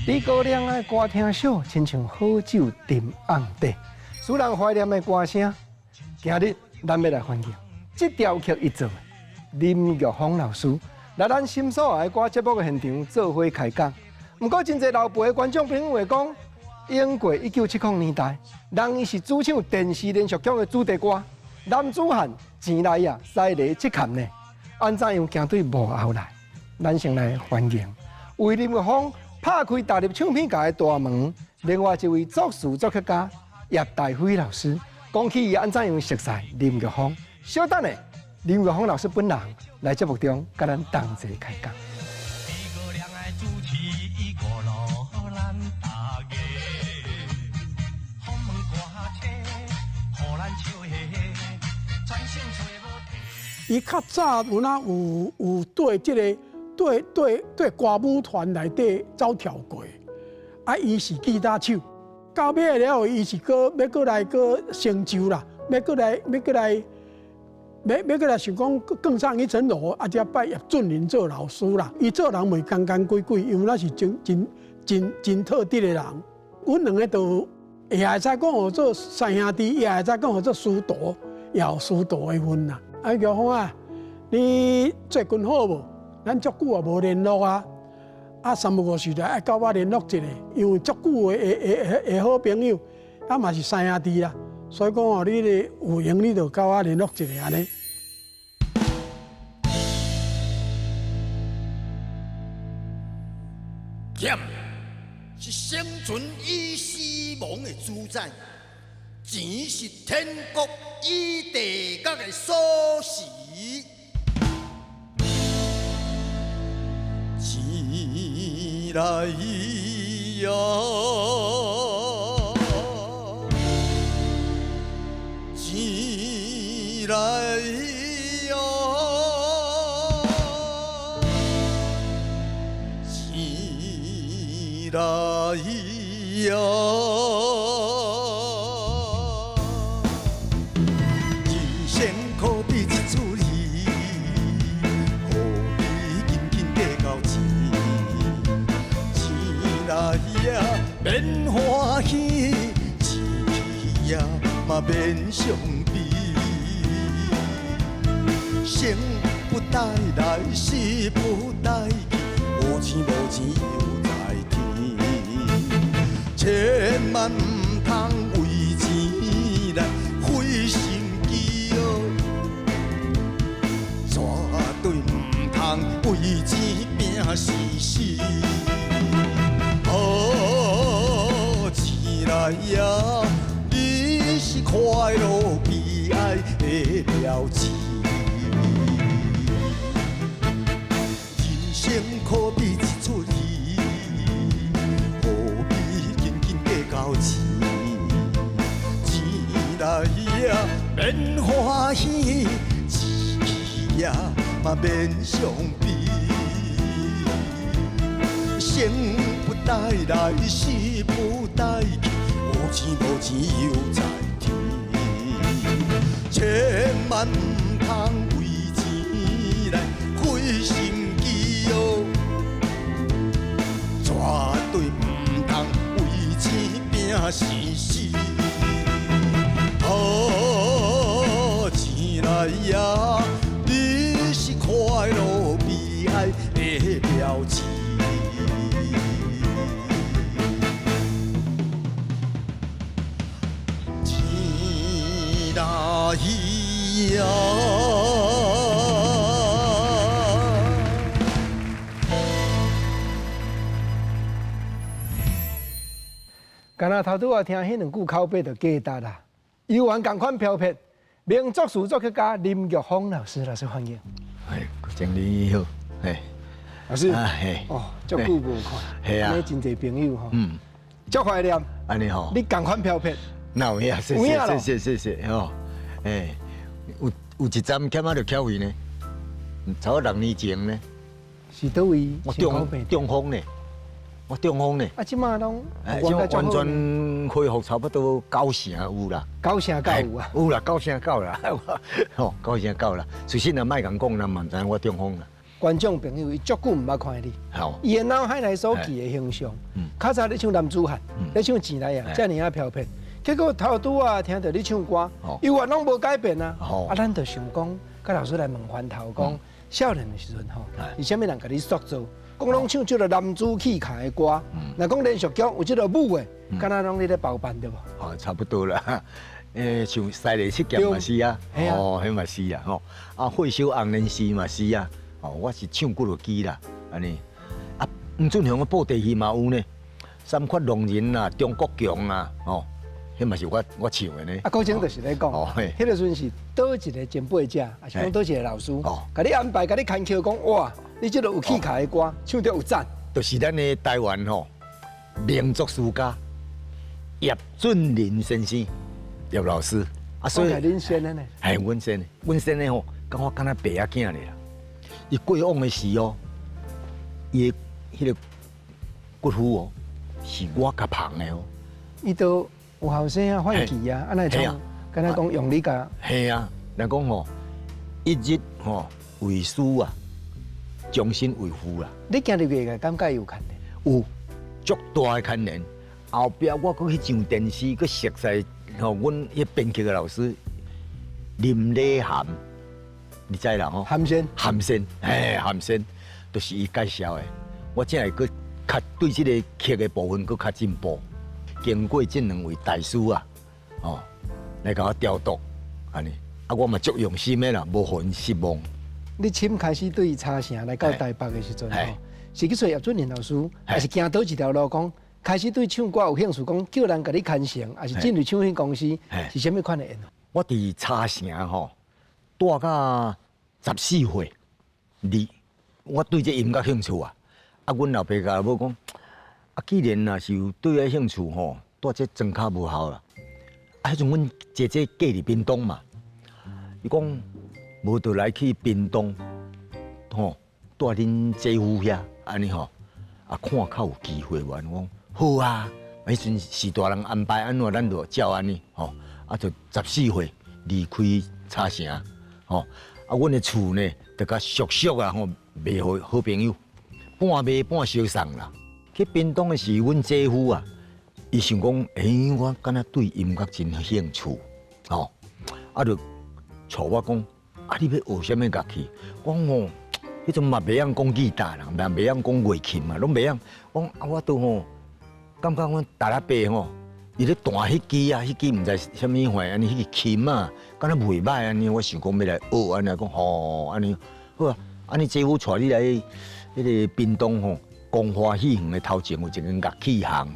李高亮的歌聽少，親像好酒沉甕底，使人懷念的歌聲。今日咱欲來歡迎這條曲伊做林玉峰老師來咱心所愛歌節目的現場做伙開講。毋過真濟老輩的觀眾朋友會講，經過1970年代，人伊是主唱電視連續劇的主題歌，男子漢錢來啊，西螺七崁呢，按怎樣行對幕後來？咱先來歡迎為林玉峰拍開踏入唱片界的大門，另外一位作詞作曲家葉大輝老師，講起伊按怎樣熟似林玉峰。稍等下，林玉峰老師本人來節目中佮咱同齊開講。伊較早有哪有有對這個對對對歌舞團內底走跳過，啊，伊是吉他手，到尾了後，伊是閣欲閣來閣成就啦，欲閣來欲閣來欲欲閣來想講更上一層樓，啊，才拜葉俊麟做老師啦。伊做人袂干干鬼鬼，因為咱是真真真真特別的人。阮兩个都也會使講號做三兄弟，也會使講號做師徒，也有師徒的份啦。啊，玉峰啊，你最近好無？咱足久也無聯絡啊！啊，三不五時來愛佮我聯絡一下，因為足久的的的的好朋友，啊嘛是三兄弟啦，所以講哦，你咧有閒你就佮我聯絡一下按呢。儉是生存與死亡的主宰，錢是天國與地獄的鎖匙。錢來呀，錢來呀，錢來呀。人生可比一出戲，何必斤斤計較錢？錢來也免歡喜，錢去也嘛免傷悲。生不帶來，死不帶去，有錢無錢猶在天。千萬毋通為錢來費心機哦，絕對毋通為錢拼生死。哦，錢來呀，你是快樂悲哀的標誌。人生可比一出戲，何必斤斤計較錢？錢來也免歡喜，錢去也嘛免傷悲。生不帶來，死不帶去，有錢無錢猶在天。千萬毋通為錢來費心機哦，絕對毋通為錢拼生死。哦，錢來呀，你是快樂悲哀的標誌。錢來呀。敢若頭拄仔聽彼兩句口白就價值啦。猶原仝款飄撇，名作詞作曲家林玉峰老師，老師歡迎。哎，經理好，嘿，老師，啊嘿，哦，足久無看，係啊，你真濟朋友吼，嗯，足懷念，按呢吼，你仝款飄撇，哪有影？謝謝謝謝謝謝吼，欸，有有一站欠仔著巧位呢，差不多6年前呢，是佗位？我中風呢。我中風呢，啊，這馬攏完全恢復差不多九成有啦，九成九有啊，有啦，九成九啦，吼，九成九啦。事實啊，莫共講，人嘛毋知影我中風啦。觀眾朋友伊足久毋捌看你，伊的腦海內所記的形象，較早咧唱男子漢，咧唱錢來啊，遮爾仔飄撇，結果頭拄仔聽著你唱歌，猶原攏無改變啊！啊，咱就想講，佮老師來問番頭講，少年的時陣吼，是啥物人共你塑造？講攏唱這个男子氣概的歌，若講連續劇有這个舞的，敢若攏你咧包辦對無？哦，差不多啦。像西麗七劍嘛是啊，哦，彼嘛是啊，吼。啊，火燒紅蓮寺嘛是啊，哦，我是唱幾落支啦，按呢。啊，黃俊雄的布袋戲嘛有呢，三缺狼人啊，張國強啊，哦，彼嘛是我唱的呢。啊，古前就是咧講，彼个時陣是佗一个前輩者，抑是講佗一个老師，共你安排，共你牽橋講，哇，你這个有氣概的歌，唱得有讚。就是咱的台灣吼，名作曲家葉俊麟先生，葉老師。啊，所以恁先的呢？係阮先的，阮先的吼，感覺敢若爸仔囝咧啦。伊過往的時哦，伊的彼个骨灰哦，是我共捧的哦。伊都有後生啊，反期啊，按呢創，敢若講用你共。係啊，人講吼，一日吼為師啊，終身為父啦。你行入去會感覺有牽連？有足大的牽連。後壁我閣去上電視，閣熟似吼，阮彼編曲的老師林禮涵，你知啦吼？涵先，涵先，嘿，涵先，就是伊介紹的。我才會閣較對這个曲的部分閣較進步。經過這兩位大師啊，哦，來共我雕琢，按呢，啊，我嘛足用心的啦，無予𪜶失望。你先開始對茶城來到台北的時陣吼，是去揣葉俊麟老師，抑是行佗一條路講，開始對唱歌有興趣，講叫人共你牽成，抑是進入唱片公司，是啥物款的緣？我佇茶城吼，蹛到14歲，你我對這音樂興趣啊，啊，阮老爸共某講，啊，既然若是有對這興趣吼，蹛這莊跤無效啦。啊，彼陣阮姐姐嫁佇屏東嘛，伊講無就來去屏東，吼，蹛恁姐夫遐，按呢吼，啊，看較有機會無？我講好啊，彼陣是大人安排按怎，咱就照按呢，吼，啊，就十四歲離開茶城，吼，啊，阮的厝呢，就共叔叔啊，吼，賣予好朋友，半賣半相送啦。去屏東的是阮姐夫啊，伊想講，欸，我敢若對音樂真興趣，吼，啊，就帶我講，啊，你欲學啥物樂器？我講吼，彼陣嘛袂曉講吉他啦，嘛袂曉講月琴嘛，攏袂曉。我講啊，我都吼，感覺阮大阿伯吼，伊咧彈彼支啊，彼支毋知啥物款按呢，彼支琴啊，敢若袂䆀按呢。我想講欲來學按呢，講吼按呢好啊，按呢姐夫帶你來彼个屏東吼，光華戲園的頭前有一間樂器行，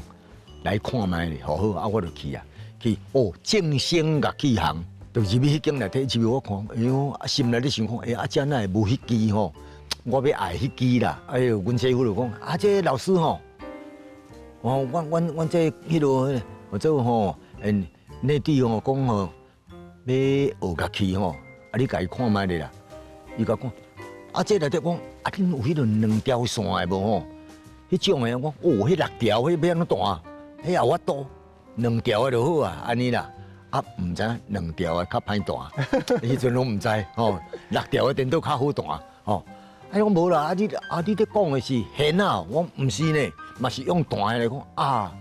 來看覓咧，好好啊，我就去啊，去哦，正聲樂器行，就入去彼間內底，入去我看，哎喲，啊心內咧想講，欸，啊遮哪會無彼支吼？我欲愛彼支啦！哎喲，阮姐夫就講，啊，這老師吼，哦，阮這彼落，我這吼，嗯，內地吼講吼，欲學樂器吼，啊，你共伊看覓咧啦？伊共講，啊，這內底講，啊，恁有彼落兩條線的無吼？彼種的，我哦，彼六條，彼欲按怎彈？彼也有法度，兩條的就好啊，按呢啦。啊，毋知影兩條的較歹彈，彼陣攏毋知吼，六條的顛倒較好彈吼。啊，講無啦，啊你咧講的是弦啊，我毋是呢，嘛是用彈的來講啊，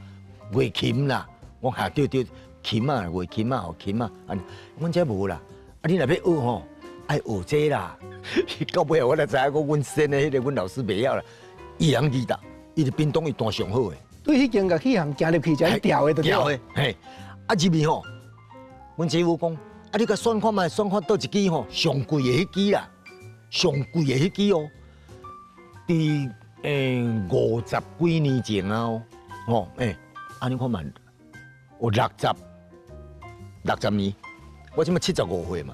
月琴啦，我講對對，琴啊，月琴啊，吼琴啊，按呢，阮這無啦，啊你若欲學吼，愛學這啦。到尾我才知影講，阮先的彼个阮老師袂曉啦，伊會曉吉他，伊佇屏東伊彈上好的。對彼間樂器行行入去就調的，調的，嘿，啊入去吼，阮姐夫講，啊你共選看覓，選看佗一支吼，上貴的彼支啦，上貴的彼支哦，佇50幾年前啊，吼，欸，按呢看覓，有60年，我這馬75歲嘛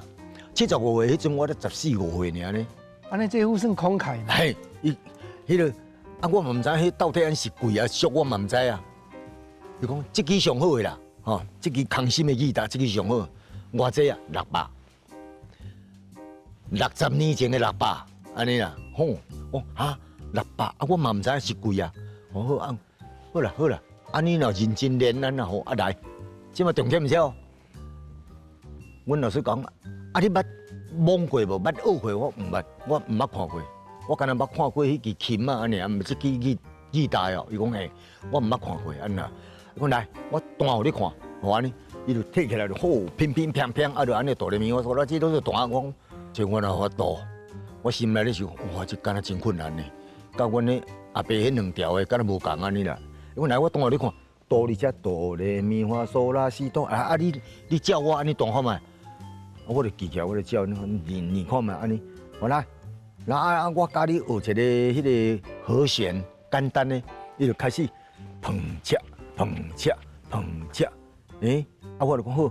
，75歲彼陣我才十四五歲爾呢。按呢姐夫算慷慨。嘿，伊彼个啊，我嘛毋知彼到底按是貴啊俗，我嘛毋知啊。伊講這支上好的啦，吼，這支空心的吉他，這支上好，偌濟啊，六百，60年前的六百，按呢啦，吼，我哈六百啊，我嘛毋知是貴啊，好好啊，好啦好啦，按呢若認真練咱啊吼，啊來，這馬重點是哦，阮老師講，啊你捌摸過無？捌學過？我毋捌，我毋捌看過。我敢若捌看過彼支琴仔按呢，毋是這支吉吉他哦。伊講嘿，我毋捌看過按呢。伊講來，我彈予你看，予按呢，伊就提起來就好，乒乒乓乓，啊就按呢哆來咪發嗦，這攏是彈。我講這我哪有法度？我心內咧想，哇，這敢若真困難呢。佮阮彼阿伯彼兩條的敢若無仝按呢啦。伊講來，我彈予你看，哆哩遮哆來咪發嗦啦西哆，啊啊你你照我按呢彈看覓？我就記起來，我就照你你看覓按呢，好來。然後啊，我教你學一个彼个和弦，簡單的，伊就開始砰切砰切砰切，欸，啊我就講好，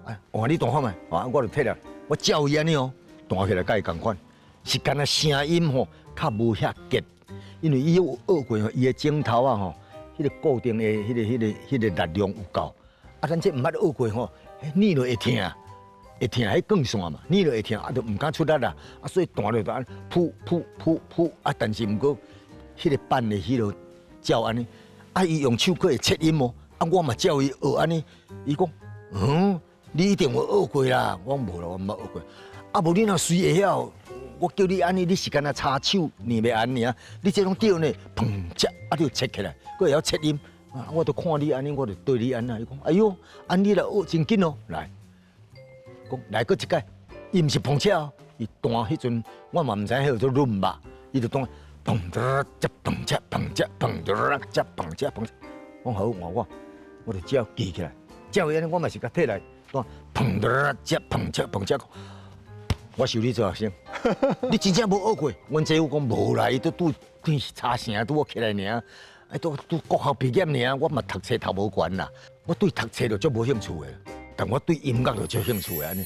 啊，換你彈看覓，啊，我就提來，我照伊按呢哦，彈起來佮伊仝款，是敢若聲音吼較無遐結，因為伊有學過吼，伊的指頭仔吼，彼个固定的彼个彼个彼个力量有夠，啊，咱這毋捌學過吼，捏落會疼。會疼彼鋼線嘛，捏落會疼，啊，就毋敢出力啦，啊，所以彈落就按呢，噗噗噗噗，啊，但是毋過，彼个板的彼落照按呢，啊，伊用手閣會切音哦，啊，我嘛照伊學按呢，伊講，嗯，你一定有學過啦，我講無啦，我毋捌學過，啊，無你若隨會曉，我叫你按呢，你是敢若插手捏袂按爾，你這攏對呢，砰切，啊，你就切起來，閣會曉切音，啊，我就看你按呢，我就對你按呢，伊講，哎喲，按呢來學真緊哦，來。講來閣一擺，伊毋是碰車哦，伊彈彼陣我嘛毋知影彼叫做潤吧，伊就彈砰噠接砰切砰切砰噠接砰切砰切，講好換我，我就照記起來，照伊按呢，我嘛是共提來彈砰噠接砰切砰切，我收你做學生，你真正無學過？阮姐夫講無啦，伊都拄佇茶城拄好起來爾，啊拄拄國校畢業爾，我嘛讀冊讀無懸啦，我對讀冊就足無興趣的。但我對音樂就足興趣的按呢。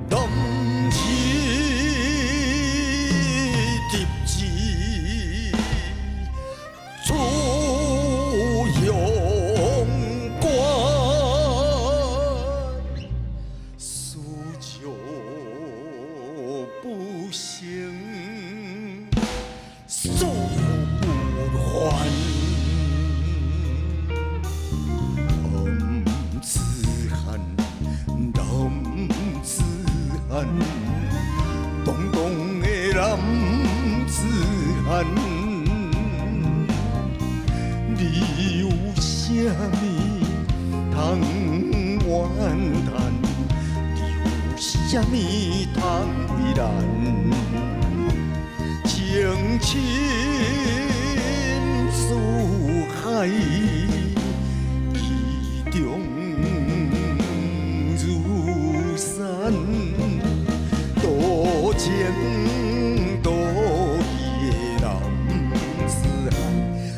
男子立志出阳关，事求不成，所不还。男子漢，男子漢，東東的男子漢，你有啥物通怨嘆？你有啥物通為難？情深似海，義重如山。多情多義的男子漢，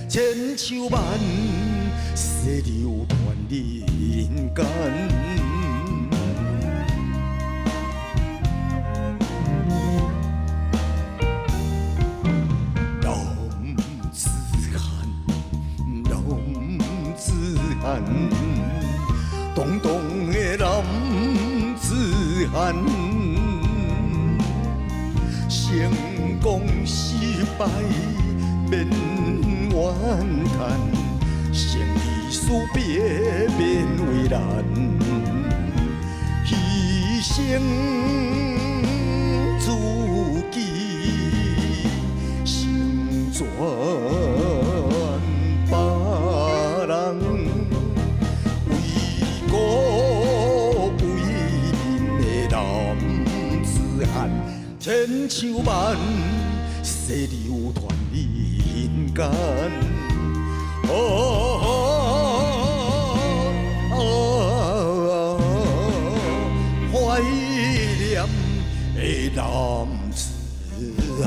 千秋萬世流傳人間。男子漢，男子漢，東東的男子漢，成功失敗免怨嘆，生離死別免為難，犧牲自己成全別人，為國為民的男子漢，千秋萬世流傳人間。哦啊，懷念的男子漢。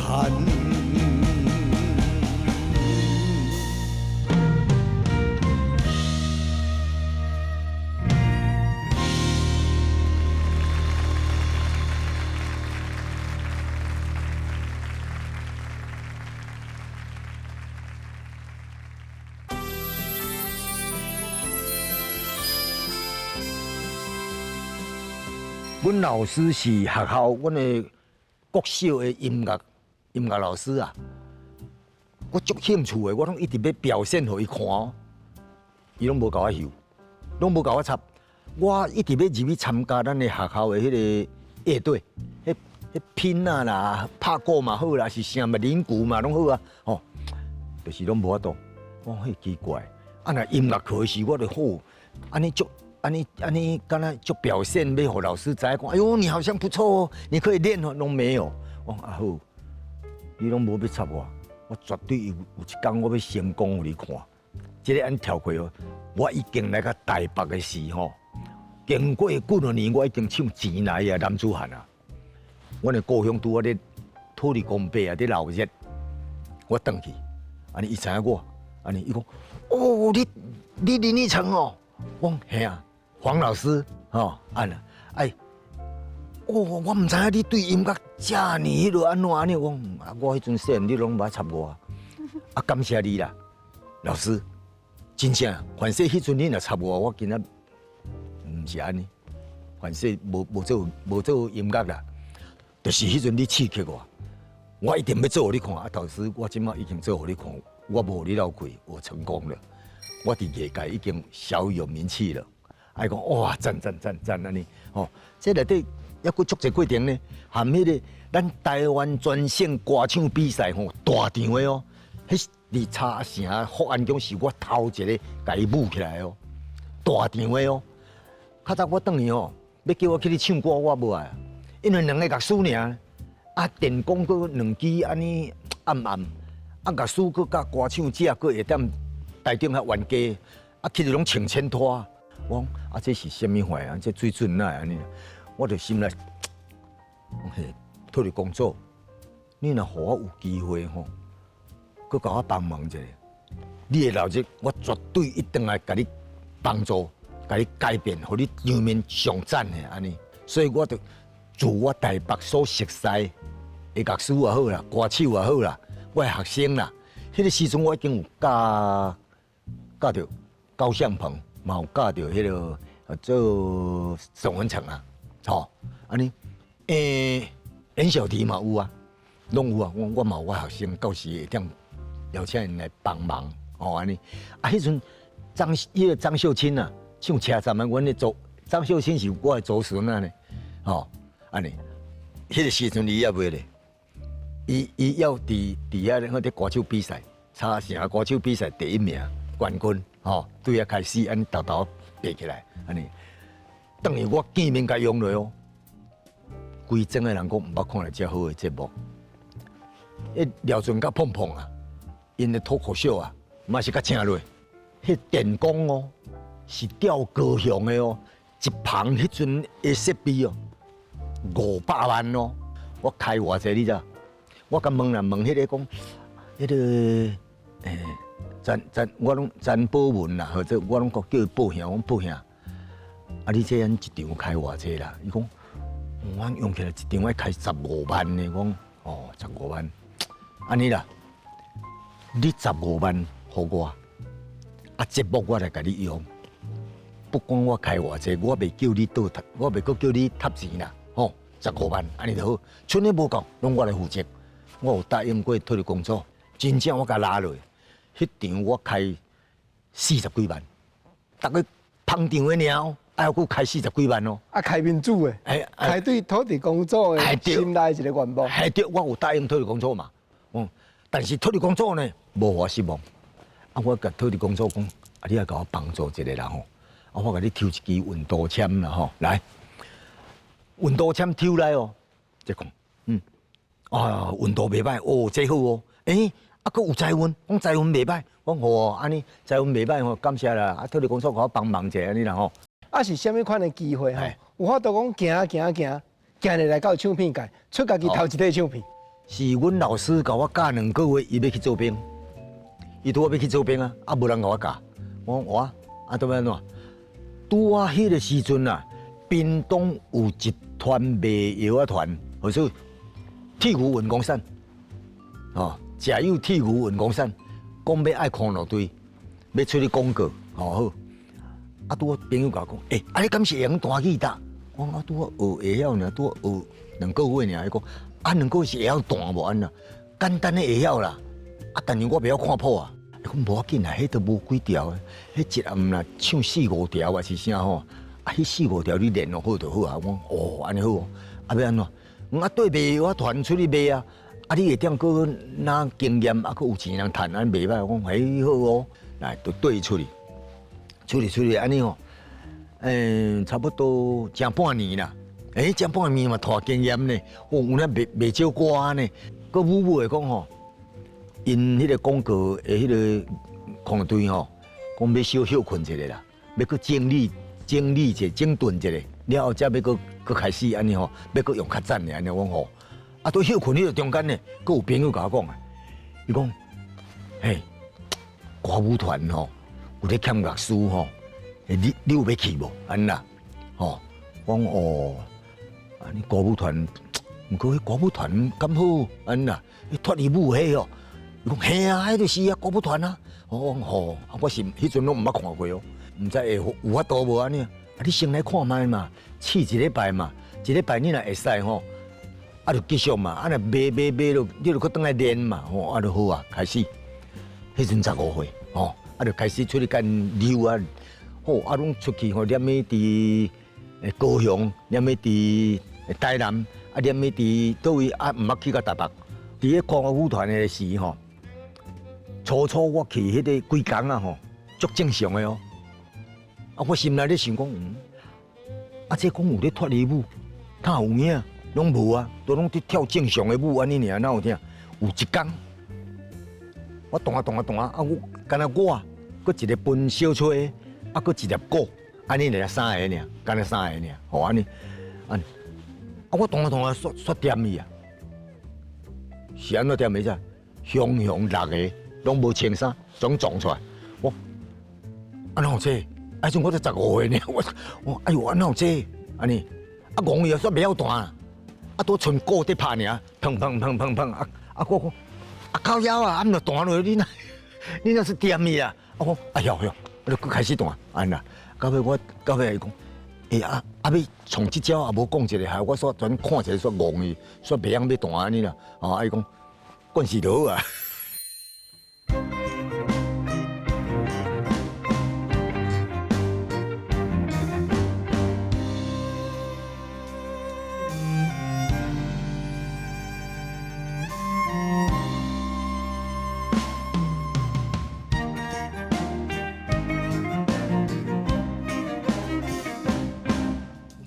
阮老師是學校，阮的國小的音樂音樂老師啊，我足興趣的，我攏一直欲表現予伊看哦，伊攏無共我翕，攏無共我插。我一直欲入去參加咱的學校的彼个樂隊，彼彼拼啊啦，拍鼓嘛好啦，是啥物鈴鼓嘛攏好啊，吼，就是攏無法度。我講彼奇怪，啊若音樂課時我就好，按呢足，按呢按呢，敢若足表現欲予老師知影講，哎喲，你好像不錯哦，你可以練哦，攏沒有。我講啊好，你攏無欲插我，我絕對有一工我欲成功予你看。這个按跳過哦，我已經來到台北的時吼，經過幾若年，我已經唱錢來啊男子漢啊。阮的故鄉拄仔咧土地公伯啊，佇鬧熱，我轉去，按呢伊知影我，按呢伊講，哦，你林立成哦，我講嘿啊，黃老師吼，按呢，哎，哦，我毋知影你對音樂遮爾彼落按怎按呢，我講啊，我彼陣細漢你攏無愛插我，啊，感謝你啦，老師，真正，凡說彼陣你若插我，我今仔毋是按呢，凡說無做音樂啦，就是彼陣你刺激我，我一定欲做予你看。啊，老師，我這馬已經做予你看，我無予你落氣，我成功了，我佇藝界已經小有名氣了。啊，伊講哇，讚讚讚讚按呢，吼，這內底猶閣足濟過程呢，含彼个咱台灣全省歌唱比賽吼，大場的哦，彼佇茶城福安宮是我頭一个共伊舞起來哦，大場的哦。較早我轉去吼，欲叫我起去唱歌，我無愛，因為兩个樂師爾，啊電光閣兩支按呢暗暗，啊樂師閣佮歌唱者閣會踮台頂遐冤家，啊其實攏穿千拖。我講啊，這是啥物貨啊？這水準哪會按呢？我就心內，嘿，土地公祖，你若予我有機會吼，閣共我幫忙一下，你的鬧熱，我絕對一定會共你幫助，共你改變，予你場面上讚的按呢。所以我就自我台北所熟似的樂師也好啦，歌手也好啦，我的學生啦，彼个時陣我已經有教教著高向鵬。嘛有教著彼个做宋文成啊，吼，按呢，嚴小迪嘛有啊，攏有啊，我嘛有我學生，到時會當邀請𪜶來幫忙，吼按呢。啊，彼陣彼个張秀清啊，唱車站的，阮的祖張秀清是我的祖孫啊呢，吼，按呢，彼个時陣伊也袂咧，伊要佇遐咧，彼歌手比賽，茶城歌手比賽第一名冠軍。吼，對遐開始按呢沓沓爬起來，按呢，等於我見面共用落哦，規莊的人講毋捌看過遮好的節目。彼廖俊佮碰碰啊，𪜶的脫口秀啊，嘛是共請落。彼電光哦，是吊高雄的哦，一棚彼陣的設備哦，500萬哦，我開偌濟你知？我共問啦，問彼个講，彼个陳陳，我攏陳寶文啦，或者我攏叫伊寶兄，我講寶兄，啊你這按一場開偌濟啦？伊講，阮用起來一場愛開十五萬呢。我講，哦，十五萬，按呢啦，你十五萬予我，啊節目我來共你用，不管我開偌濟，我袂叫你倒，我袂閣叫你貼錢啦，吼，十五萬，按呢就好，賰的無夠，攏我來負責。我有答應過土地公祖，真正我共拉落，彼場我開四十幾萬，逐个捧場的爾，還閣開四十幾萬哦。啊，開民主的，開對土地公祖的心內一个願望。係對，我有答應土地公祖嘛。嗯，但是土地公祖呢，無予我失望。啊，我共土地公祖講，啊，你愛共我幫助一下啦吼。啊，我共你抽一支運動籤啦吼，來，運動籤抽來哦，這講，啊，運動袂歹哦，這好哦，欸，啊，閣有財運，講財運袂歹，講好哦，按呢財運袂歹吼，感謝啦，啊，土地公祖共我幫忙一下按呢啦吼。啊，是啥物款的機會吼？有法度講行行行，行入來到唱片界，出家己頭一塊唱片。是阮老師共我教2個月，伊欲去做兵，伊拄仔欲去做兵啊，啊，無人共我教，我講我啊，拄欲按怎？拄仔彼个時陣啊，屏東有一團賣藥仔團，號做鐵牛運功散，哦，食有鐵牛運功散，講欲愛空樂隊，欲出去廣告，吼好。啊，拄仔朋友共我講，欸，啊你敢是會曉彈吉他？我講啊，拄仔學會曉爾，拄仔學2個月爾，伊講啊，兩個月是會曉彈無按呢？簡單的會曉啦，啊，但是我袂曉看譜啊。伊講無要緊啦，彼都無幾條，彼一暗啦唱四五條還是啥吼？啊，彼四五條你練落好就好啊。我講哦，按呢好，啊欲按怎？啊，對賣我團出去賣啊，啊，你會當閣拿經驗，啊，閣有錢人趁，按呢袂䆀。我講嘿好哦，來就對出去，出去出去按呢吼，差不多成半年啦。欸，成半年嘛，帶經驗呢，哦，有影袂袂少歌呢。閣母母會講吼，𪜶彼个廣告的彼个空隊吼，講欲小歇睏一下啦，欲閣整理整理一下，整頓一下，了後才欲閣閣開始按呢吼，欲閣用較讚的按呢，我講吼，啊，佇歇睏彼个中間呢，閣有朋友共我講啊，伊講，嘿，歌舞團吼，有咧欠樂師吼，你你有欲去無？按呢啦，吼，我講哦，啊，你歌舞團。毋過彼歌舞團敢好按呢啦？彼脫離舞彼哦，伊講嘿啊，彼就是啊歌舞團啊。我講吼，啊我是彼陣攏毋捌看過哦，毋知會有法度無按呢？啊你先來看覓嘛，試一禮拜嘛，一禮拜你若會使吼，啊就繼續嘛，啊若袂袂袂就你就閣轉來練嘛，吼啊就好啊，開始。彼陣15歲吼，啊就開始出去共𪜶溜啊，好啊攏出去吼，踮咧佇高雄，踮咧佇台南。啊，踮咧佇佗位啊，毋捌去過台北。佇咧歌舞團的時吼，初初我去彼个幾工啊吼，足正常的哦。啊，我心內咧想講，啊，這講有咧脫離舞，哪有影？攏無啊，都攏佇跳正常的舞按呢爾，哪有聽？有一工，我彈啊彈啊彈啊，啊，我敢若我，閣一个分小吹，啊，閣一粒鼓，按呢爾三个爾，敢若三个爾，吼按呢，按呢。啊！我彈啊彈啊，煞煞恬去啊！是按怎恬去遮？雄雄六个攏無穿衫，總撞出來。我啊哪有這？啊陣我才15歲呢，我我哎喲，按怎有這？按呢？啊戇伊煞袂曉彈啊！啊拄賰鼓佇拍爾，砰砰砰砰砰！啊啊我講啊靠腰啊，啊毋就彈落去，你若你若是恬去啊！啊我哎喲喲，啊就閣開始彈，按呢？到尾我到尾伊講。欸啊啊！欲創這招也無講一个，害我煞全看一个煞戇去，煞袂曉欲彈按呢啦。哦，啊伊講慣勢就好啊。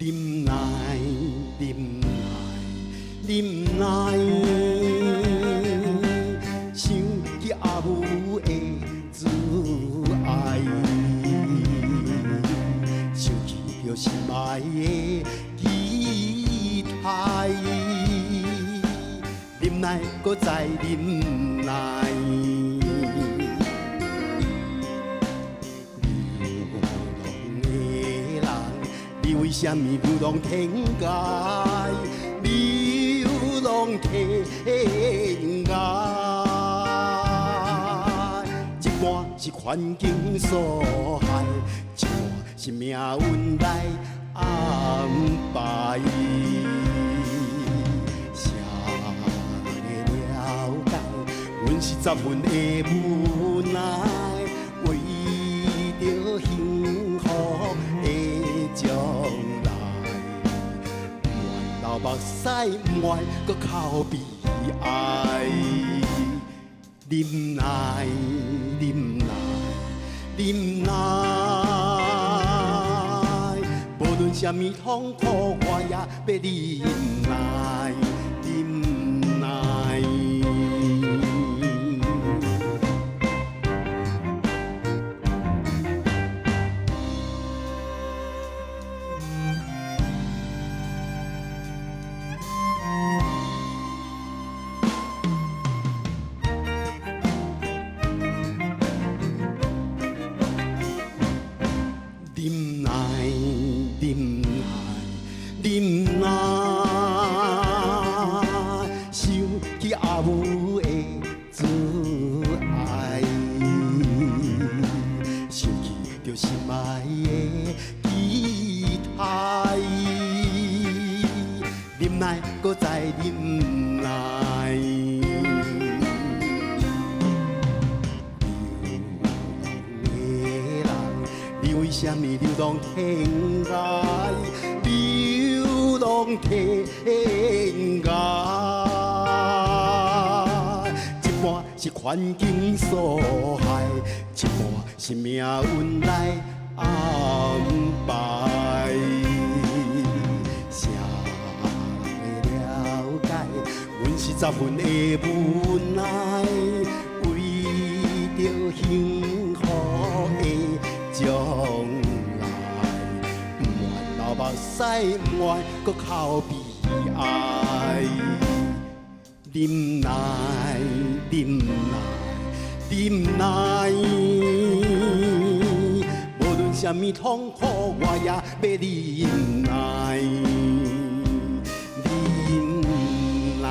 忍耐，忍耐，忍耐，想起阿母的慈愛，想起著心愛的期待，忍耐，閣再忍耐。流浪的人，你為啥物流浪天涯？流浪天涯，一半是環境所害，一半是命運來安排。誰會了解？阮是十分的無奈，為著幸福的將來，毋願流目屎，毋願閣哭悲哀。忍耐，忍耐，忍耐，無論啥物痛苦，我也欲忍耐，忍耐。忍耐，忍耐，忍耐，想起阿母的慈愛，想起著心愛的期待，忍耐，閣再忍耐。啥物流浪天涯，流浪天涯。一半是環境所害，一半是命運來安排。誰會了解？阮是十分的無奈，為著幸福的將來，毋願流目屎，毋願閣哭悲哀。忍耐，忍耐，忍耐，無論啥物痛苦，我也欲忍耐。忍耐。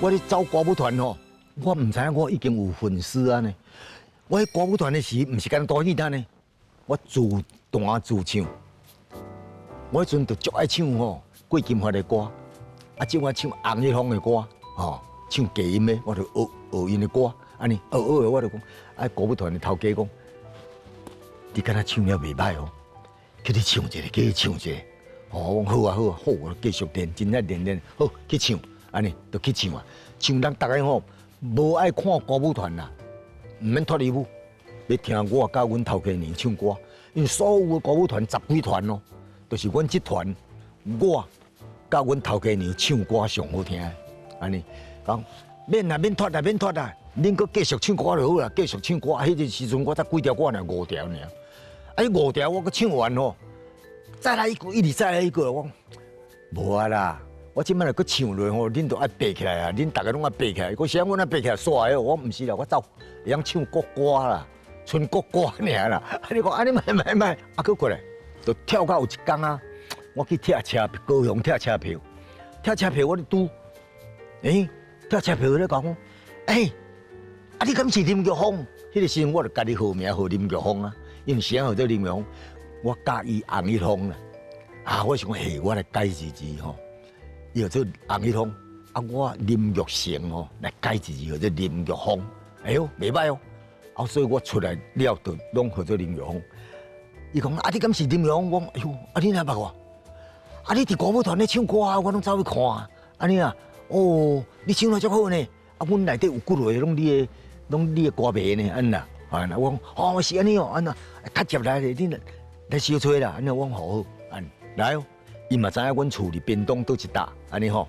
我咧走歌舞團吼，我毋知影我已經有粉絲啊呢。我喺歌舞團的時，毋是干焦彈吉他呢，我自彈自唱。我彼陣就足愛唱吼郭金發的歌，啊，種愛唱洪一峰的歌，吼，唱低音的，我就學學𪜶的歌，按呢學學的，我就講，啊，歌舞團的頭家講，你敢若唱了袂䆀哦，去你唱一个，去你唱一个，哦，我講好啊好啊好，我繼續練，真正練練，好去唱。按呢就去唱啊，唱人逐个吼無愛看歌舞團啦，毋免脫衣舞，欲聽我佮阮頭家娘唱歌。因為所有的歌舞團十幾團哦，就是阮這團我佮阮頭家娘唱歌上好聽。按呢講免啦，免脫啦，免脫啦，恁閣繼續唱歌就好啦，繼續唱歌。彼個時陣我才幾條歌爾，五條爾。啊，彼五條我閣唱完吼，再來一個，一直再來一個，我講無啊啦。我這擺若閣唱落吼，恁都愛爬起來啊！恁逐个攏愛爬起來。閣啥阮愛爬起來煞的，我毋是啦，我走會曉唱國歌啦，賰國歌爾啦。啊，你講按呢莫莫莫，啊，閣過來，就跳到有一工啊，我去拆車高雄拆車票，拆車票我咧拄，欸，拆車票咧講，欸，啊你敢是林玉峰？彼个時陣我就家己號名號林玉峰啊，因為啥號做林玉峰？我佮意洪一峰啦，啊，我想講，嘿，我來改一字吼。伊號做洪一峰，啊，我林玉成吼來改一字號做林玉峰，哎喲，袂䆀哦，啊，所以我出來了就攏號做林玉峰。伊講啊，你敢是林玉峰？我講，哎喲，啊你哪捌我？啊你佇歌舞團咧唱歌啊，我攏走去看啊。按呢啊，哦，你唱得足好呢。啊，阮內底有幾個攏你的，攏你的歌迷呢，按呢啊，我講，哦，是按呢哦，按呢，較接來咧，你來相揣啦，按呢我講好好，按來哦。伊嘛知影阮厝佇屏東佗一搭，按呢吼，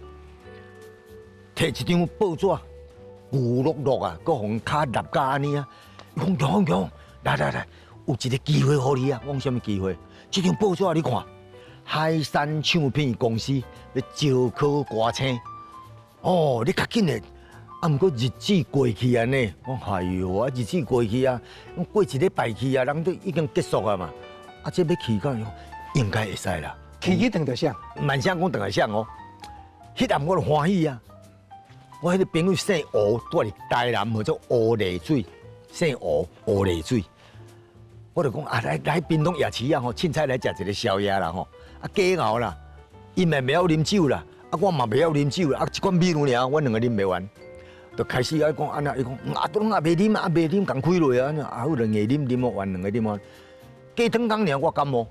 提一張報紙，舊漉漉啊，閣予跤立甲按呢啊。伊講強強，來來來，有一個機會予你啊！我講啥物機會？這張報紙你看，海山唱片公司欲招考歌星，哦，你較緊的。啊，毋過日子過去按呢，我講哎喲，啊日子過去啊，過一禮拜去啊，人都已經結束啊嘛。啊，這欲去敢應該會使啦。去去轉著啥？萬想講轉來啥哦？彼暗我就歡喜啊！我彼个朋友姓吳，住佇台南，號做吳麗水，姓吳，吳麗水。我就講啊，來來屏東夜市啊吼，凊彩來食一个宵夜啦吼。啊，假熬啦，伊嘛袂曉啉酒啦，啊，我嘛袂曉啉酒啦，啊，一罐米露爾，阮兩个啉袂完，就開始愛講按呢，伊講啊，都攏也袂啉，啊袂啉，共開落啊，啊好，兩个啉啉完，兩个啉完。過轉工爾，我感冒，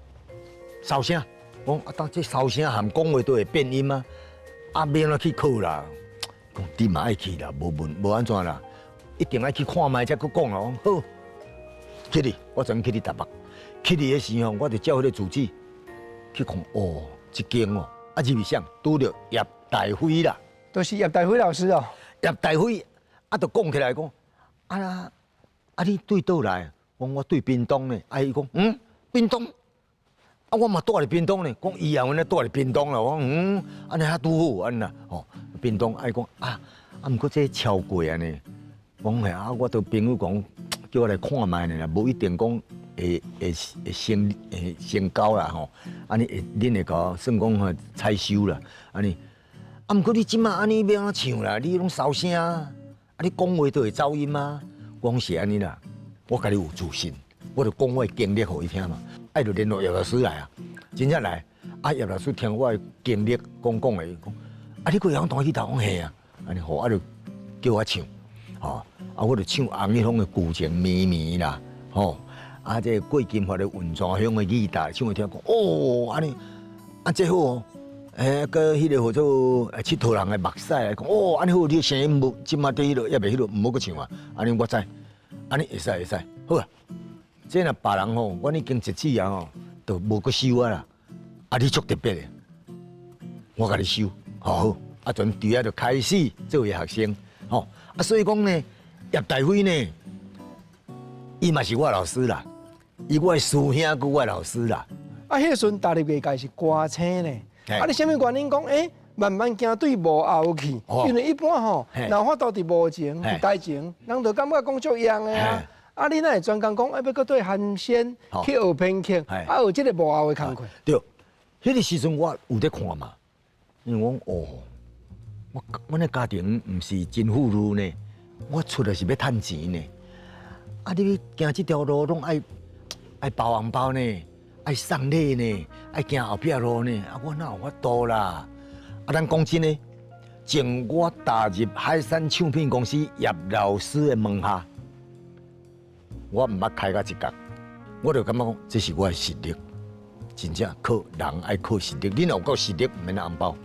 燒聲。講啊，當這燒聲含講話都會變音啊！啊，欲按怎去考啦？講你嘛愛去啦，無問無按怎啦，一定愛去看覓才閣講啦。我講好，去哩，我昨昏去哩台北，去哩的時候，我就照彼個住址去看，哦，這間哦，啊入去啥？拄著葉大輝啦，就是葉大輝老師哦。葉大輝啊，就講起來講，啊啊，你對佗來？我講我對屏東呢。啊，伊講嗯，屏東。啊，我嘛蹛佇屏東呢，講以後阮咧蹛佇屏東啦。我講嗯，按呢較拄好，按呢吼，屏東啊伊講啊，啊，毋過這超過按呢，我講嘿啊，我都朋友講叫我來看覓呢啦，無一定講會會會成會成交啦吼。按呢會恁會共我算講吼採收啦，按呢啊，毋過你這馬按呢欲按怎唱啦？你攏燒聲啊！你講話都會走音啊！我講是按呢啦，我共你有自信，我就講我的經歷予伊聽嘛。愛就聯絡葉老師來啊，真正來。啊，葉老師聽我的經歷講講的，講啊，你閣會曉彈吉他？講嘿啊，按呢好，啊就叫我唱，吼，啊我就唱洪一峰的舊情綿綿啦，吼，啊這個郭金發的雲泉鄉的吉他，唱予聽講，哦，按呢，啊這好哦。欸，閣彼个號做𨑨迌人的目屎來講，哦，按呢好，你的聲音無，這馬佇彼落，猶未彼落，毋好閣唱啊。按呢我知，按呢會使會使，好啊。這若別人吼，阮已經一次啊吼，就無閣收啊啦。啊，你足特別的，我共你收，好，啊，從佇遐就開始做伊學生，吼。啊，所以講呢，葉大輝呢，伊嘛是我老師啦，伊我的師兄，閣我的老師啦。啊，彼個時陣踏入藝界是歌星呢。啊！你啥物原因講？欸，慢慢行對幕後去，因為一般吼，若有法度佇幕前、佇台前，人就感覺講足樣的啊。啊，你哪會專工講，欸，欲閣對韓先去學編曲，啊，學這个幕後的工課？對，彼个時陣我有咧看嘛，因為我講哦，我阮的家庭毋是真富裕呢，我出來是欲趁錢呢。啊，你行這條路攏愛愛包紅包呢？愛送禮呢，愛行後壁路呢，啊，我哪有法度啦？啊，咱講真的，從我踏入海山唱片公司葉老師的門下，我毋捌開過一角，我就感覺講，這是我的實力，真正靠人愛靠實力。你若有夠實力，毋免紅包，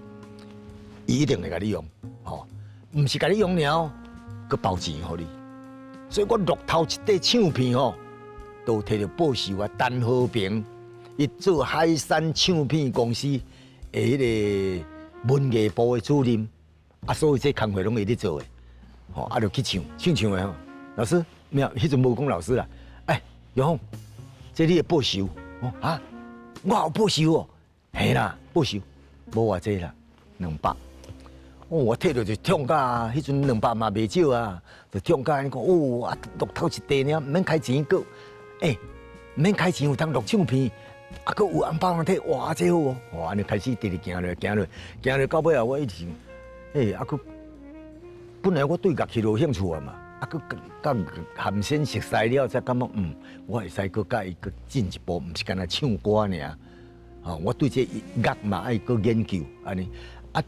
伊一定會共你用，吼，毋是共你用爾，閣包錢予你。所以我錄頭一塊唱片吼，都提著報酬啊，陳和平。伊做海山唱片公司的彼个文藝部的主任，啊，所有這工課攏伊咧做的，吼，啊，就去唱，唱唱的吼。老師，沒有，彼陣無講老師啦。欸，玉鳳，這你的報酬，啊，我有報酬哦，嘿啦，報酬無偌濟啦，兩百。哦，我提著就痛甲，彼陣兩百嘛袂少啊，就痛甲按呢講，哦，啊，錄頭一塊爾，毋免開錢閣，欸，毋免開錢有通錄唱片。啊，閣有紅包通提，哇，這好哦！哇，按呢開始直直行落，行落，行落到尾啊，我一直想，欸，啊，閣本來我對樂器就有興趣啊嘛，啊，閣佮韓先熟似了，才感覺嗯，我會使閣佮伊閣進一步，毋是干焦唱歌爾。吼，我對這樂嘛愛閣研究按呢。啊，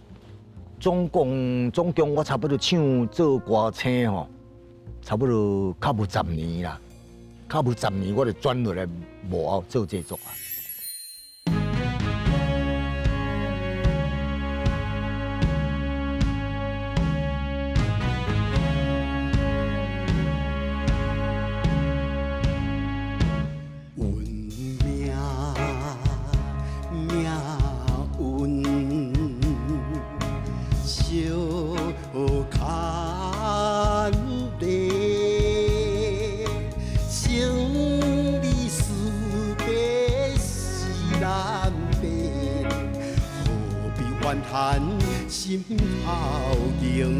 總共總共我差不多唱做歌星吼，差不多較無十年啦，較無十年我就轉落來幕後做製作啊。心頭間，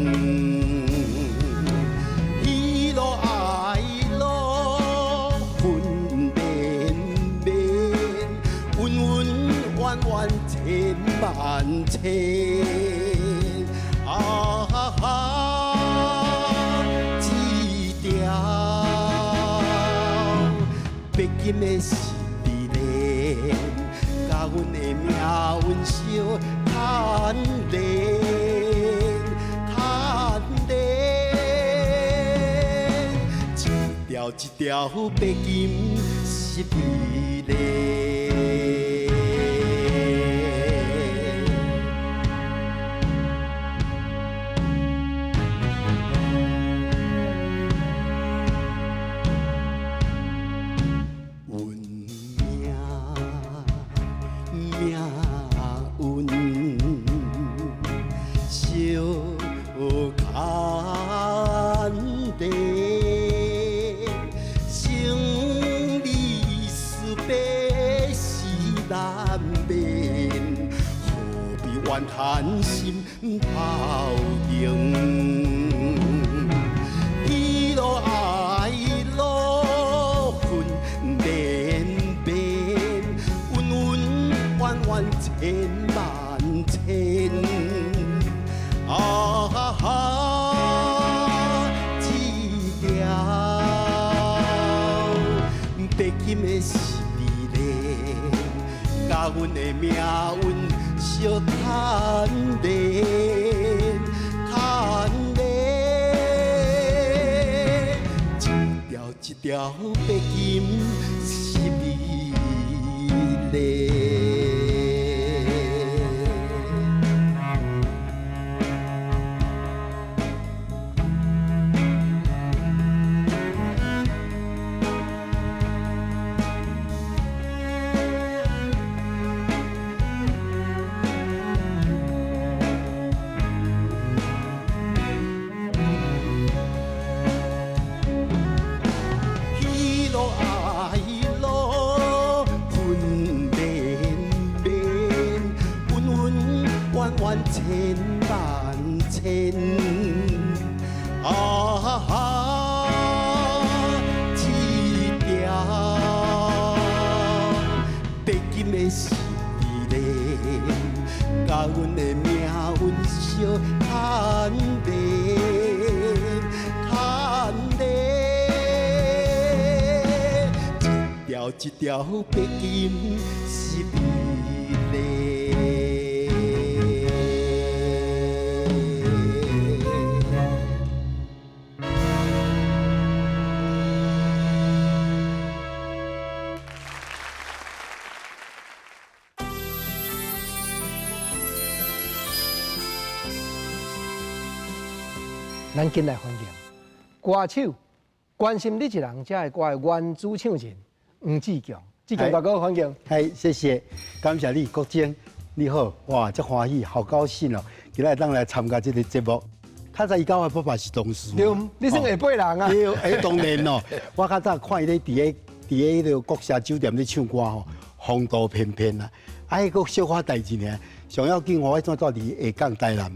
喜怒哀樂分連綿，恩恩怨怨千萬千。啊哈，這條白金的十字鏈，佮阮的命運相牽連，牽連，一條一條白金十字鏈。阮命命運相牽連，生離死別是難免，何必怨嘆心頭間？喜怒哀樂分連綿，恩恩怨怨千萬千。啊哈，這條白金的絲鏈，佮阮的命運相牽連，牽連。一條一條白金絲鏈。喜怒哀樂分綿綿，恩恩怨怨千萬千。啊哈，這條白金的絲鏈，佮阮的命運相牽連，牽連。一條一條白金絲鏈。咱緊來歡迎歌手關心你一人，這个歌的原主唱人黃志強。志強大哥，歡迎。嗨，謝謝，感謝你，國珍，你好，哇，真歡喜，好高興哦，今日當來參加這個節目。較早伊佮我爸爸是同事。對，你算下輩人啊。對，欸，當然哦，我較早看伊咧佇个佇个彼个國社酒店咧唱歌吼，風度翩翩啊。啊，彼個小可代誌爾，上要緊我彼陣住佇下港台南。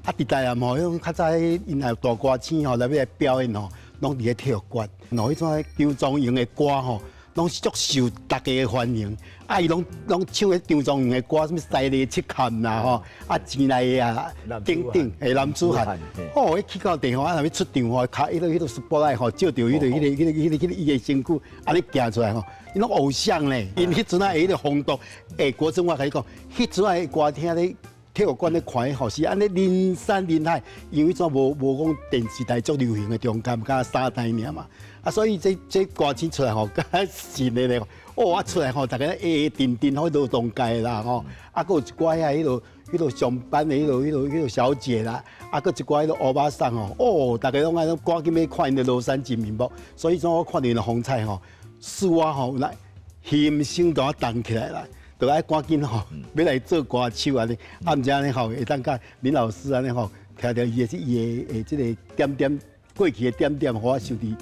啊！佇台南吼，彼種較早彼𪜶若有大歌星吼來欲來表演吼，攏佇咧體育館。吼，彼陣張忠榮的歌吼，攏是足受大家的歡迎。啊，伊攏攏唱彼張忠榮的歌，啥物西麗七坎啦吼，啊錢來的啊等等，欸男子漢。哦，彼去到地方啊，若欲出場吼，跤彼个彼个 spotlight 吼，照著彼个彼个彼个彼个彼个伊的身軀，按呢行出來吼，𪜶攏偶像咧。𪜶彼陣仔的彼个風度，欸，國珍我共你講，彼陣仔的歌廳咧。體育館咧看吼，是按呢人山人海，因為彼陣無無講電視台足流行的中間，敢若三台爾嘛，啊，所以這這歌星出來吼，敢神的咧，哦，啊出來吼，大家會陣陣好勞動界啦吼，啊，閣有一寡遐彼落彼落上班的彼落彼落彼落小姐啦，啊，閣一寡彼落歐巴桑吼，哦，大家攏愛攏趕緊欲看𪜶的廬山真面目，所以講我看著𪜶的風采吼，使我吼來心聲都動起來啦。就愛趕緊吼，欲來做歌手按呢，啊，毋知按呢吼，會當佮林老師按呢吼，聽著伊的伊的這个點點過去的點點，予我想佇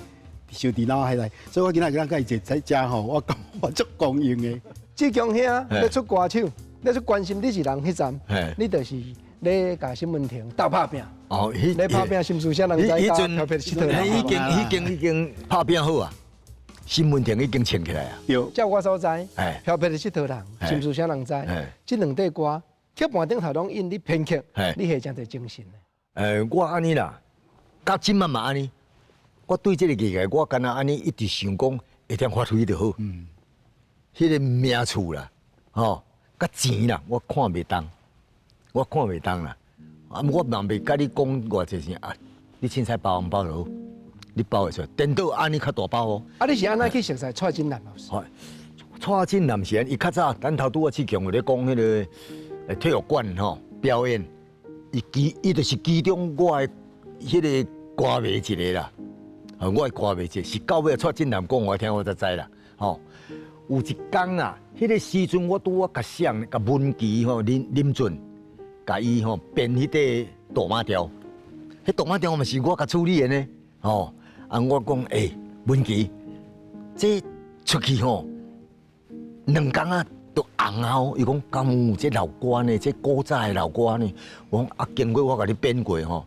想佇腦海內，所以我今仔日佮伊坐在遮吼，我講我足光榮的。志強兄，欲出歌手，欲出關心你一人彼站，你就是咧共沈文婷鬥拍拚。哦，咧拍拚心事啥人知？佮飄撇佚佗。已經已經已經拍拚好啊！沈文婷已經穿起來啊！對，照我所知，飄撇的𨑨迌人，心事啥人知？這兩塊歌，曲盤頂頭攏印你編曲，你下誠濟精神。我按呢啦，到這擺嘛按呢，我對這个藝界，我敢若按呢一直想講會當發揮就好。嗯，彼个名次啦，吼，佮錢啦，我看袂動，我看袂動啦。啊，我嘛袂佮你講偌濟錢啊，你凊彩包紅包就好。你包會出來，顛倒按呢較大包哦。啊，你是按怎去熟似蔡振南老師？蔡振南是按，伊較早咱頭拄仔志強有咧講彼个體育館吼表演，伊其伊就是其中我的彼个歌迷一个啦。我的歌迷一个是到尾蔡振南講我聽我才知啦。吼，有一工啊，彼个時陣我拄仔共誰共文琪吼林林俊，共伊吼編彼塊大馬調，彼大馬調嘛是我共處理的呢，吼。啊！我講，欸，文琪，這出去吼，兩工啊都紅啊！伊講敢有這老歌呢？這古早的老歌呢？我講啊，經過我共你編過吼，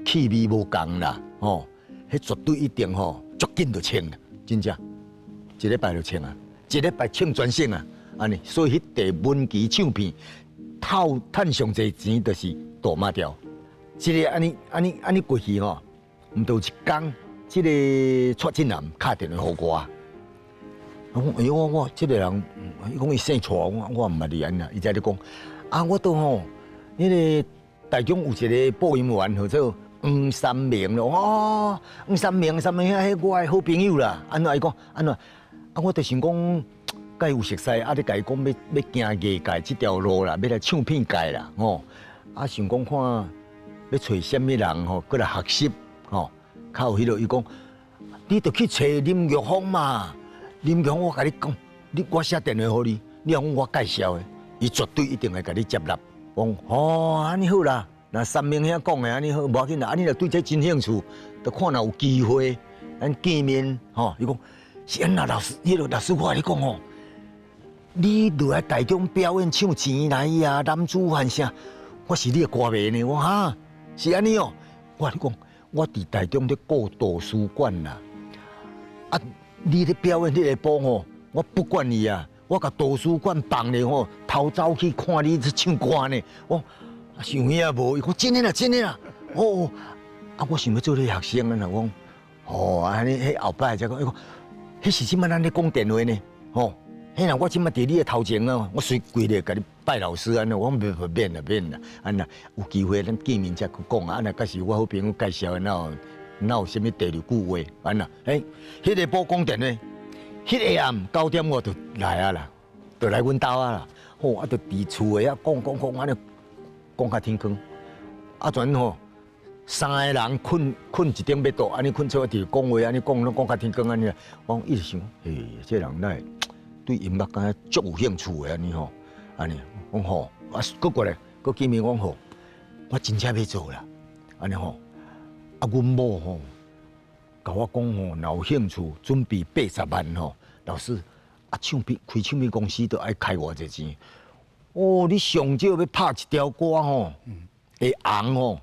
氣味無仝啦，吼，彼絕對一定吼，足緊就穿啦，真正，一禮拜就穿啊，一禮拜穿全省啊，按呢，所以彼塊文琪唱片，透趁上濟錢就是大馬調。這个按呢按呢按呢過去吼，毋著有一工，這个蔡振南敲電話予我。我講，哎呦，我這个人，伊講伊姓蔡，我我毋捌伊按呢，伊才咧講，啊，我都吼，彼个台中有一個播音員號做黃三明咯，哦，黃三明，三明兄，彼我的好朋友啦，按怎伊講，按怎，啊，我就想講，佮伊有熟似，啊，咧共伊講欲欲行藝界這條路啦，欲來唱片界啦，吼，啊，想講看欲揣啥物人吼，過來學習，吼，較有彼落，伊講，你著去揣林玉峰嘛，林玉峰，我共你講，你我寫電話予你，你講我介紹的，伊絕對一定會共你接納。我講，哦，按呢好啦，若三明兄講的按呢好，無要緊啦，啊，你若對這真興趣，就看若有機會，咱見面，吼，伊講是按怎老師，彼个老師我共你講吼，你落來台中表演唱錢來啊，男子漢啥，我是你的歌迷呢。我講哈，是按呢哦。我共你講，我佇台中咧顧圖書館啦，啊，你咧表演彼个晡吼，我不管你啊，我共圖書館放咧吼，偷走去看你咧唱歌呢。我講有影無？伊講真的啦，真的啦。哦，啊，我想欲做你學生啊，我講，哦，按呢，彼後擺才講，伊講，彼時這擺咱咧講電話呢，吼。彼若我這擺佇你的頭前啊，我隨跪咧共你拜老師按呢，我講袂免啦免啦，按呢有機會咱見面才閣講啊，按呢閣是我好朋友介紹的，哪有哪有啥物第二句話，按呢，欸，彼个晡講電話，彼个暗9點我就來啊啦，就來阮兜啊啦，吼啊，就佇厝的遐講講講按呢講甲天光，啊全吼三个人睏睏一頂欲倒，按呢睏做佇講話按呢講攏講甲天光按呢，我講一直想，嘿，這个人哪會對音樂敢若足有興趣的按呢吼，按呢，講吼，啊，閣過來，閣見面講吼，我真正欲做啦，按呢吼，啊，阮某吼，共我講吼，若有興趣，準備80萬吼，老師，啊，唱片開唱片公司都愛開偌濟錢，哦，你上少欲拍一條歌吼，會紅吼，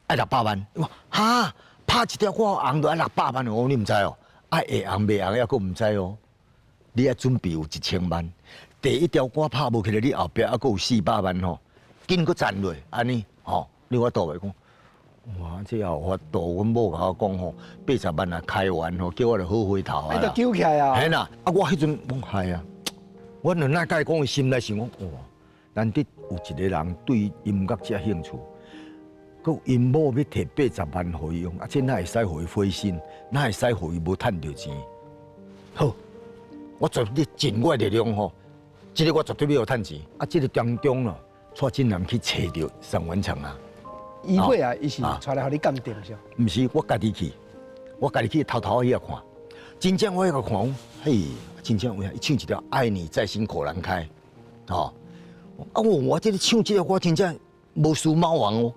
愛600萬，我哈，拍一條歌紅都愛六百萬哦，你毋知哦，啊會紅袂紅猶閣毋知哦。你愛準備有1000萬，第一條歌拍無起來，你後壁猶閣有400萬吼，緊閣賺落，按呢吼，你有法度袂？講，哇，這也有法度，阮某共我講吼，80萬若開完吼，叫我來好回頭啊。你就揪起來啊！嘿啦，啊，我彼陣講係啊，我就哪共伊講，心內想講，哇，難得有一個人對音樂遮興趣，閣𪜶某欲提八十萬予伊用，啊，這哪會使予伊灰心？哪會使予伊無趁著錢？好。我絕對盡我的力量吼，這个我絕對欲予趁錢。啊，這个當中咯，蔡振南去揣著沈文成啊。伊尾啊，伊是帶來予你鑑定是？毋是，我家己去，我家己去偷偷去遐看。真正我彼個看，嘿，真正有影，伊唱一條《愛你在心口難開》，吼。啊，我我這个唱這个歌真正無輸貓王哦。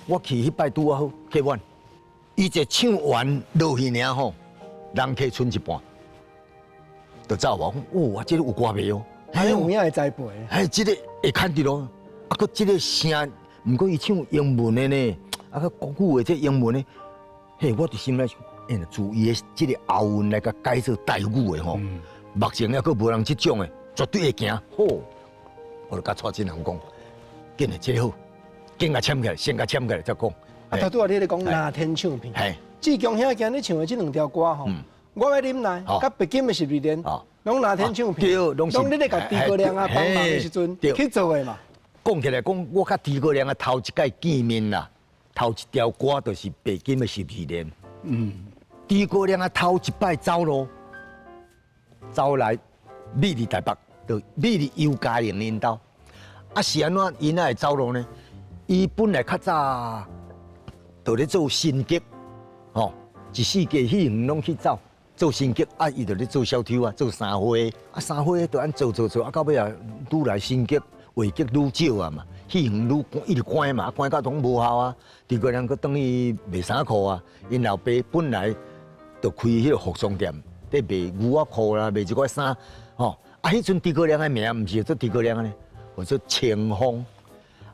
我去彼擺拄仔好客滿，伊一唱完落去爾吼，人客賰一半。就走我講，哇，這个有歌迷哦，很有影的栽培。嘿，這个會看著咯，啊，閣這个聲，毋過伊唱英文的呢，啊，閣國語的這英文的，嘿，我就心內想，欸，注意的這个喉韻來共改做台語的吼，目前猶閣無人這種的，絕對會行。好，我就共蔡振南講，緊的這个好，緊共簽起來，先共簽起來再講。啊，頭拄仔你咧講藍天唱片，志強兄今日唱的這兩條歌吼。我欲忍耐，佮白金的十二年，攏藍天唱片，攏你咧共諸葛亮啊幫忙的時陣去做的嘛。講起來講，我佮諸葛亮啊頭一擺見面啦，頭一條歌就是白金的十二年。諸葛亮啊頭一擺走路，走來美麗台北，就美麗尤嘉玲𪜶兜。啊是按怎？伊哪會走路呢？伊本來較早就咧做神劇，吼，一四季戲園攏去走。做神劇啊，伊就咧做小偷啊，做三花啊，三花就按做做做啊，到尾啊，愈來神劇話劇愈少啊嘛，戲園愈一直關嘛，關到攏無效啊。諸葛亮閣轉去賣衫褲啊，𪜶老爸本來就開彼個服裝店，咧賣牛仔褲啦，賣這寡衫，吼啊，彼陣諸葛亮的名毋是叫做諸葛亮呢，叫做清風。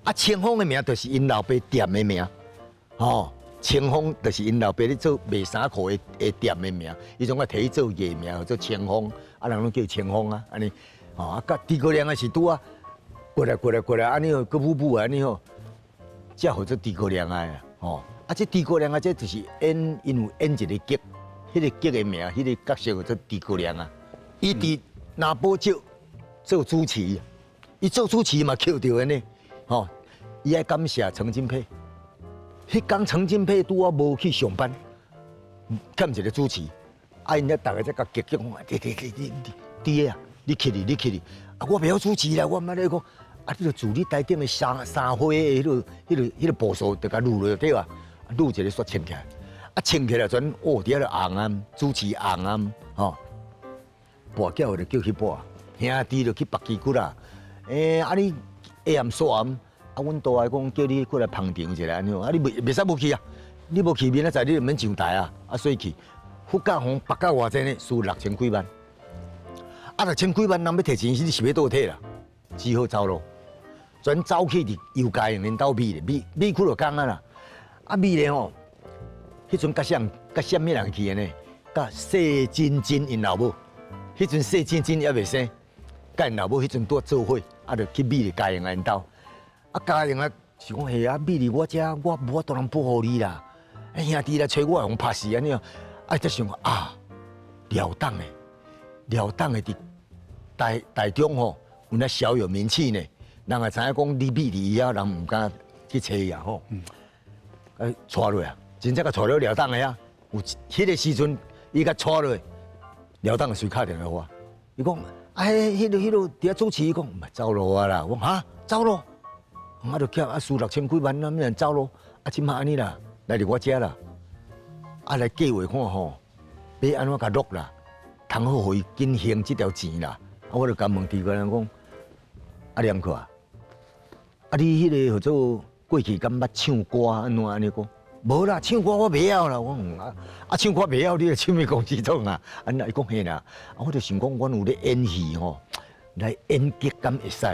啊，清風的名就是𪜶老爸店的名，吼。清風就是𪜶老爸咧做賣衫褲的的店的名，伊總愛提去做藝名，叫做清風，啊人攏叫清風啊，按呢，吼啊，佮諸葛亮也是拄仔，过来过来过来，按呢吼，阁舞舞按呢吼，才号做诸葛亮啊，吼！啊，这诸葛亮啊，这就是演，𪜶有演一个剧，彼个剧的名，彼个角色叫做诸葛亮啊。伊伫拿宝石做主持，伊做主持嘛捡著的呢，吼！伊爱感谢陈金佩，彼工陈金佩拄仔无去上班，欠一个主持，啊，𪜶遐逐个才共激激讲，你你你你你啊，你去哩，你去哩，啊，我袂晓主持啦，我毋捌咧讲，啊，你著自你台顶的三三花的彼个、彼个、彼个步数，就共录落对啊，录一个煞穿起来，啊，穿起来阵哦，伫遐就红啊，主持红啊，吼，跋筊就叫去跋，兄弟就去拔旗骨啦，欸，啊你下暗煞暗，啊，阮大爱讲叫你过来捧场一下按呢，啊，你袂袂使无去啊，你无去明仔载你就免上台啊，啊，所以去，佛教红拔到偌济呢？输六千几万。啊，六千几万人欲提钱，你是欲佗提啦？只好走路，全走去伫游家营𪜶兜美咧，美美区就讲啊啦。啊美咧吼，彼阵佮啥佮啥物人去的呢？佮谢金金𪜶老母，彼阵谢金金犹未生，佮𪜶老母彼阵拄做伙，啊，就去美丽嘉应𪜶兜。啊，嘉应啊是讲嘿啊，美丽我遮我无法度通保护你啦。兄弟来揣我会予拍死按呢，啊，才想啊，廖董的。廖董的伫台台中吼，有那小有名气呢。人也知影讲你美丽遐，人毋敢去揣伊啊吼。啊，带落啊，真正共带落廖董的遐。有彼个时阵，伊共带落，廖董就随敲电话我，伊讲，啊，彼个彼个伫遐主持，伊讲，毋走路啊啦。我讲哈，走路，我就欠啊输六千几万，哪物人走路？啊，这马按呢啦，来伫我遮啦，啊来计划看吼，欲按怎共录啦。通好予伊紧还这条钱啦，啊，我就共问诸葛亮讲，啊，连克啊，啊，你彼个号做过去敢捌唱歌按怎按呢讲？无啦，唱歌我袂晓啦。我讲啊，啊，唱歌袂晓，你来唱片公司创啊？啊，伊讲嘿啦，啊，我就想讲，阮有咧演戏吼，来演剧敢会使？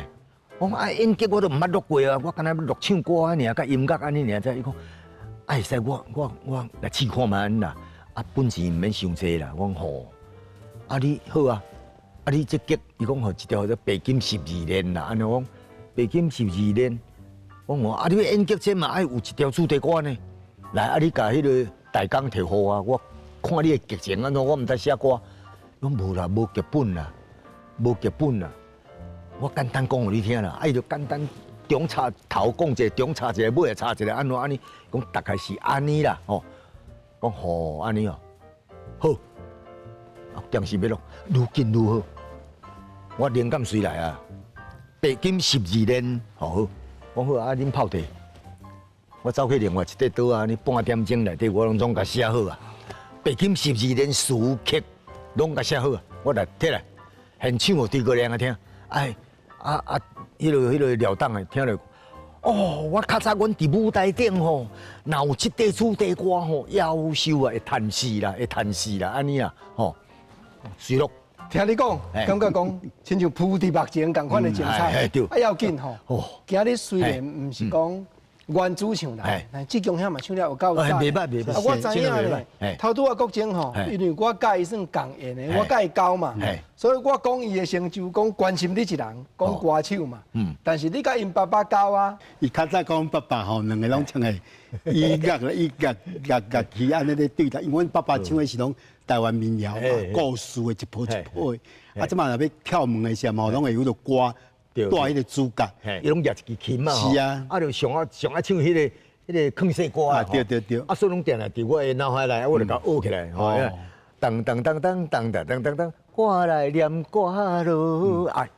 我讲啊，演剧我都毋捌录过啊，我敢若录唱歌按呢尔，佮音乐按呢尔，才伊讲，啊会使我我我来试看觅啦，啊，本钱毋免伤济啦。我讲吼。啊你好啊，啊你这剧伊讲吼一条叫做白金十二链啦，按呢讲白金十二链，我讲啊你欲演剧这嘛爱有一条主题歌呢，来啊你共彼个大纲提予我，我看你的剧情按怎，我毋知写歌，讲无啦，无剧本啦，无剧本啦，我简单讲予你听啦，啊伊就简单中插头讲一个，中插一个，尾插一个，按怎按呢？讲大概是按呢啦，吼，讲吼按呢哦，好。电视欲录，愈紧愈好。我灵感随来啊，白金十二链，好好，我好啊，恁泡茶。我走去另外一块桌仔，呢半点钟内底我拢总共写好啊。白金十二链词曲拢共写好啊，我来提来现唱予诸葛亮听。哎，啊啊，彼个彼个廖董的听著，哦，我较早阮伫舞台顶吼，若有这块主题歌吼，夭寿啊，会趁死啦，会趁死啦，按呢啊，吼。随录，听你讲，感觉讲亲像铺伫目前仝款的精彩，啊要紧吼。今日虽然毋是讲原主唱啦，但志强兄嘛唱了有够赞。袂歹袂歹。啊，我知影咧，头拄仔国政吼，因为我佮伊算仝缘的，我佮伊交嘛，所以我讲伊的成就，讲关心你一人，讲歌手嘛。但是你佮𪜶爸爸交啊？伊较早讲爸爸吼，两个拢唱的，伊乐伊乐乐乐器按呢咧对台，因为阮爸爸唱的是拢台湾民谣嘛，故事的一铺一铺的。啊，这马若欲跳门的时候嘛，拢会有个歌带彼个主角，伊拢举一支琴嘛，是啊，啊，就上爱上爱唱彼个彼个勸世歌啊，对对对，啊，所以拢定定伫我的脑海内，我就共学起来，吼，当当当当当当当当当，我来念歌啰，哎，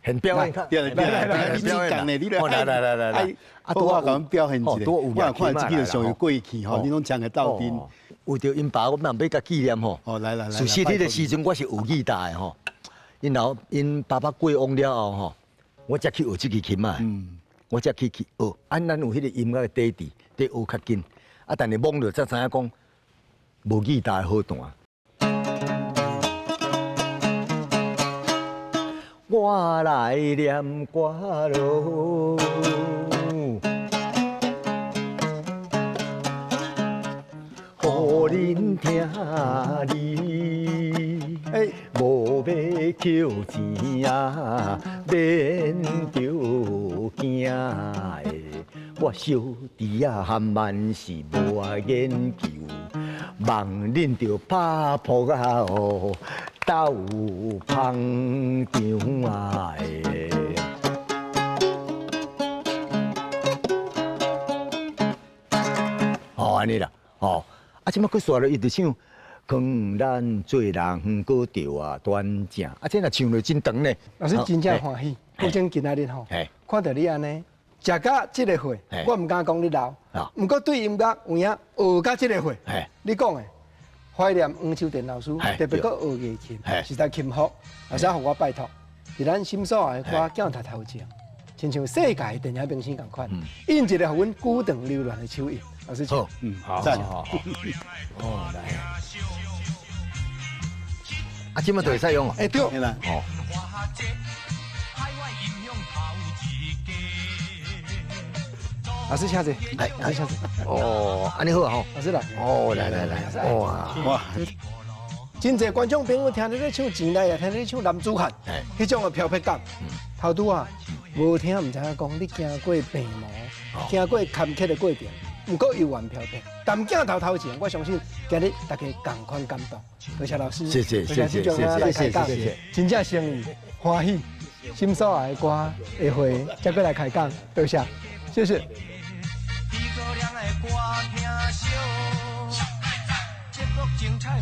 很表演，对对对，你讲的，你来来来来来，啊，拄仔共阮表现一下，我看这个上有过去吼，你拢唱会斗阵。为著𪜶爸，我嘛欲共纪念吼。哦，来来来。事实彼个时阵我是学吉他的吼，𪜶老𪜶爸爸过往了后吼，我才去学这支琴仔。我才去去学。啊，咱有彼个音乐的底底，伫学较紧。啊，但是摸著才知影讲，无吉他的好弹。我来念歌啰，予恁听哩。無欲抾錢啊，免著驚的。我小弟仔含萬是無愛研究，望恁著拍噗仔哦，鬥捧場啊！哦，按呢啦，哦，啊，這擺閣煞落，伊就唱。可咱做人閣著啊端正，啊，這若唱落真長呢。老師真正歡喜，古箏今仔日吼，看著你按呢，食甲這个歲，我毋敢講你老，毋過對音樂有影學甲這个歲，你講的懷念黃秋田老師，特別閣學樂琴，實在幸福。老師予我拜託，佇咱心所愛的歌鏡頭頭前，親像世界電影明星仝款，印一個予阮久長留戀的手印。老師，好，好，讚，好，哦，來。啊，這擺就會使用哦。欸，對。哦。老師請坐，來，老師請坐。哦，按呢好啊吼。老師來。哦，來來來，哇哇！真濟觀眾朋友聽你咧唱錢來，也聽你咧唱男子漢，彼種的飄泊感。頭拄仔無聽毋知影講，你經過病魔，經過坎坷的過程，毋過猶原飄泊。但鏡頭頭前，我相信今日大家仝款感動。多謝老師，謝謝謝謝謝謝謝謝，真正誠意歡喜，心所愛的歌下回再閣來開講。多謝，謝謝。精彩。